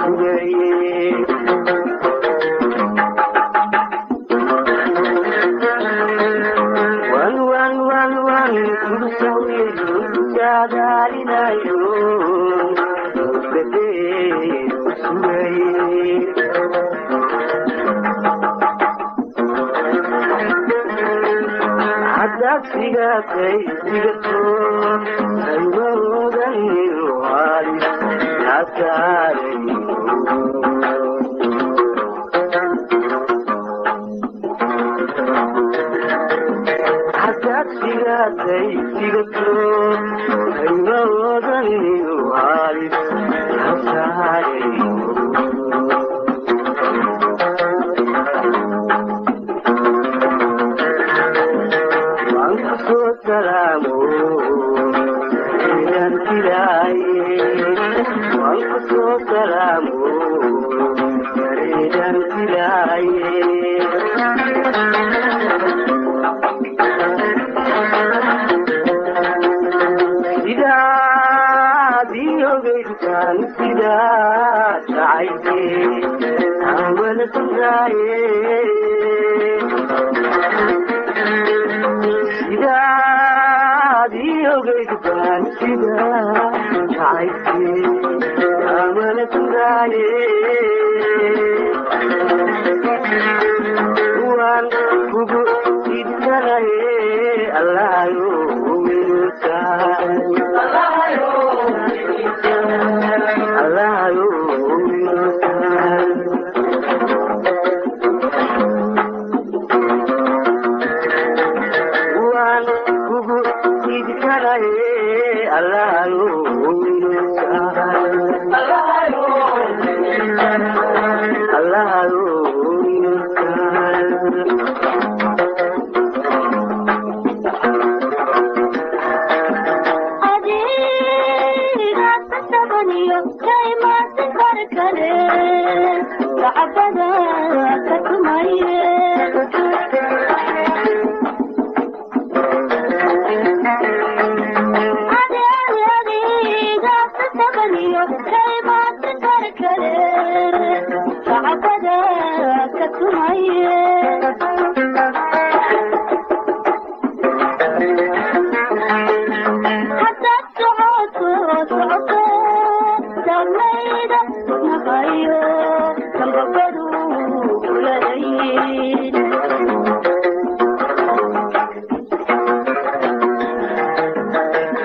Sugaye wan wan wan wan kugu sawiyo saadaalinayo muddadeer ku sugaye. Haddaad sigaatay sigato saymoodan halis nasaaray. Haddaad sigaatay sigato saymoodan halis nasaaray. Waan ku soo salaamo inaan filaaye, waan ku soo salaamo inaan filaaye. Sidaad ii ogeydtaan sidaa jacaylke aan wada sugaaye. Sidaad ii ogeydtaan sidaa jacaylke aan wada sugaaye. Waan kugu iibsanaye, Allahayo wiilka, Allahayo wiilka. Waan kugu iibsanaye, Allahayo wiilka, Allahayo wiilka. Adiga kasabaniyo kaymaasi kar kale sacabada ka tumaye. Adiga kasabaniyo kaymaasi kar kale sacabada ka tumaye. Haddaad socoto socoto dhammayda naqayo sambabadu kuladayn.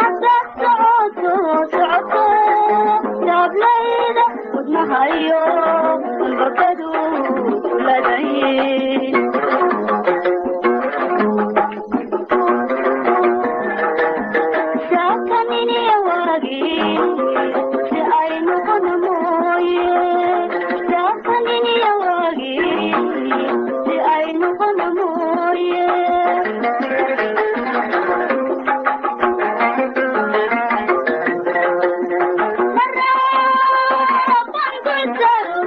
Haddaad socoto socoto daablayda wadnahayo sambabadu kuladayn. Saakanini waagi si ay noqon mooye, saakanini waagi si ay noqon mooye. Marabaan ku saro.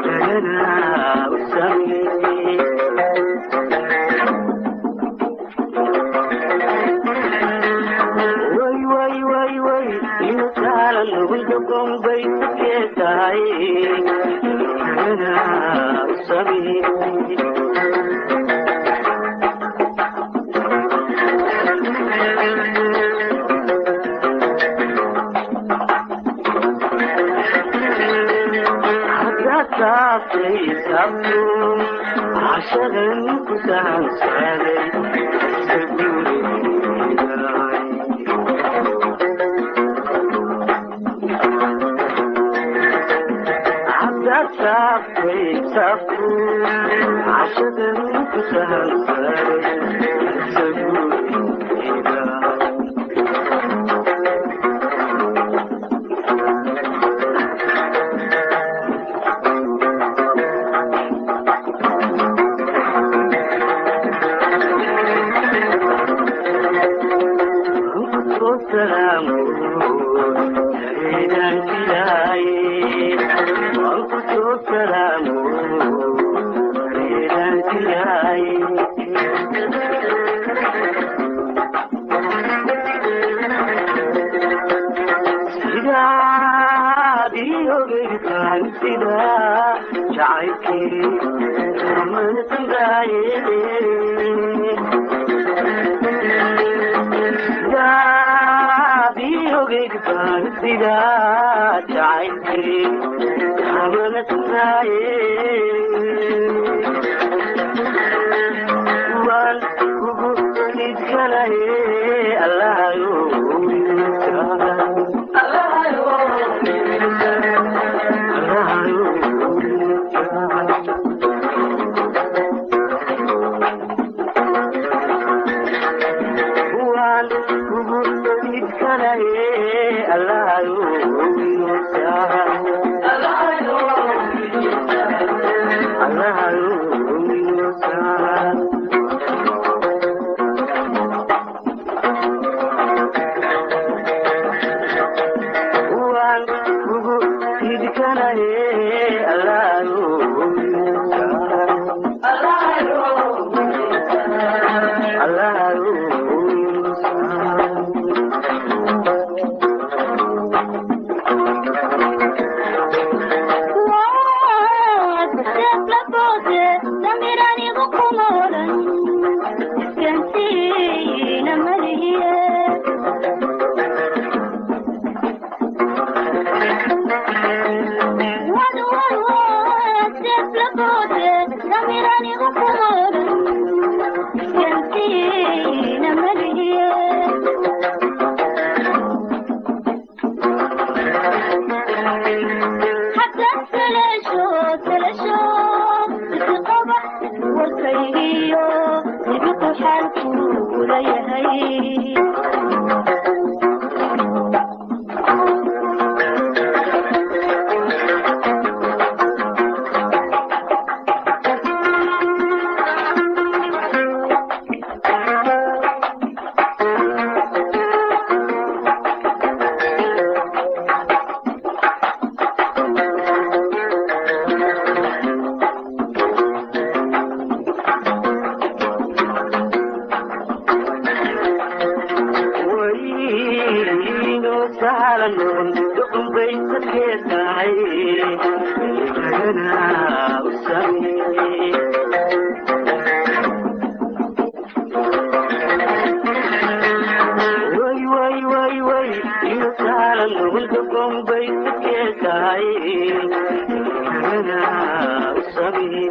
Kalena u samee. Way way way way inuu saalan nugul doqon bay sadkee tahay. Kalena u samee. Haddaad saaftay sabtu cashadan ku sahansaday saguureedahay. Haddaad saaftay sabtu cashadan ku sahansaday saguureedahay. Salaamo sareedaan filaaye, waan ku soo salaamo sareedaan filaaye. Sidaad ii ogeysaan sidaa jacaylkii amansanaaye. Sidaad ii ogeysaan sidaa jacaylkii amansanaaye. Waan kugu sidkanaye, Allahayo Allahayo Allahayo. Waan kugu sidkanaye, Allahayo Allahayo Allahayo. Waan kugu sidkanaye, Allahayo Allahayo Allahayo. Waad seef la boode samir anigu kuma odhan iskansiina malihiye. Wad wad wad seef la boode samir anigu kuma odhan iskansiina malihiye. Haddaad saleesho saleesho isqaba warkaygiyo sibiqu xaalkuula yahay. Wayno sahlan doqon bay sadkee tahay. Kalena u samee. Way way way way inuu sahlan nugul doqon bay sadkee tahay. Kalena u samee.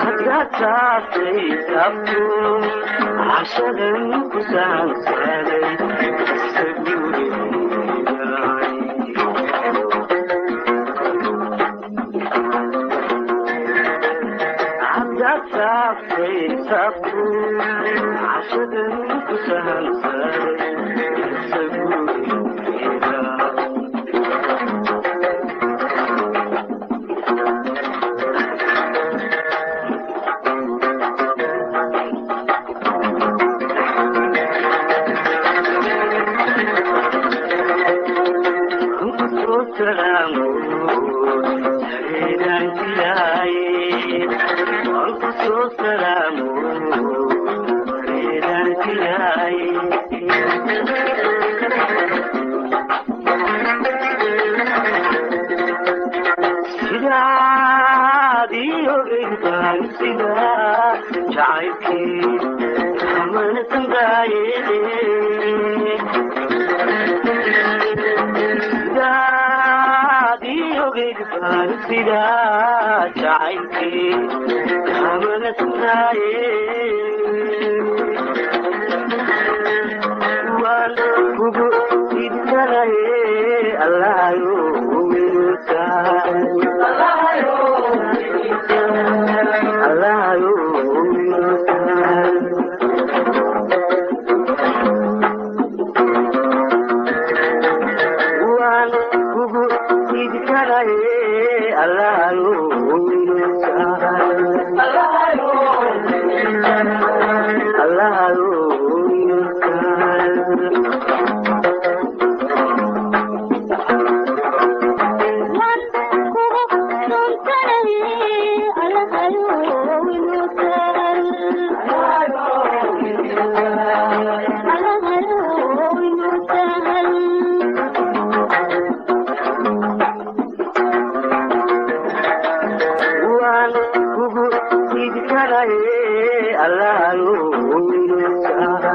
Haddaad saaftay sabtu cashadan ku sahansaday saguureedahay. Haddaad saaftay sabtu cashadan ku sahansaday saguureedahay. Waan ku soo salaamo reedaan jiraay. Sidaad ii ogeyd baan sidaa jacaylkii kamana sandaaye. Sidaad ii ogeyd baan sidaa jacaylkii kamana sandaaye. Waan kugu idsanaye, Allahayo wiilkaa, Allahayo wiilkaa. Waan kugu idsanaye, Allahayo wiilkaa, Allahayo wiilkaa. Waan kugu suntanaye, Allahayo inuu sahal, Allahayo inuu sahal. Waan kugu idsanaye, Allahayo wiilkaa,